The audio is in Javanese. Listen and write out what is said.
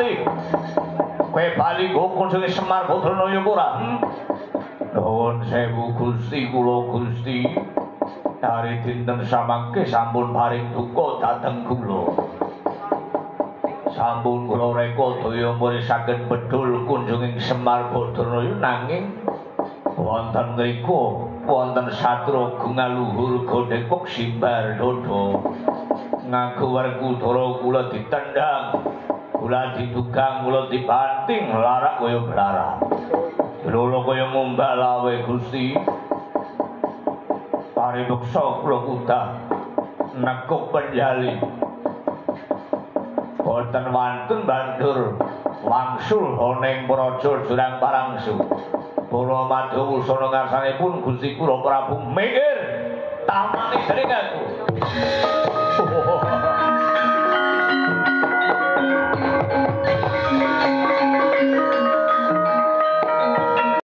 Patih. Kowe bali nggo kunjungi Semar Badranaya ora? Hmm? Nuwun sewu Gusti, kula Gusti. Dari dinten samangke sampun paring duka dhateng kula. Sampun kula reka daya murisaken bedul kunjunging Semar Badranaya, nanging wonten ngriku wonten satra gungaluhur godhekok simbar dada. Nganggo werkudara kula ditendang, kula didugang, kula dibanting larak kaya blarak. Lolo kaya ngombak lawe Gusti. Paribeksa kula kudah nekuk penjali. Boten wantun banjur wangsul ana ing praja Jurang Parangsu. Para madya wusana ngarsanipun Gusti Kula Prabu, minggir, tamani dening aku.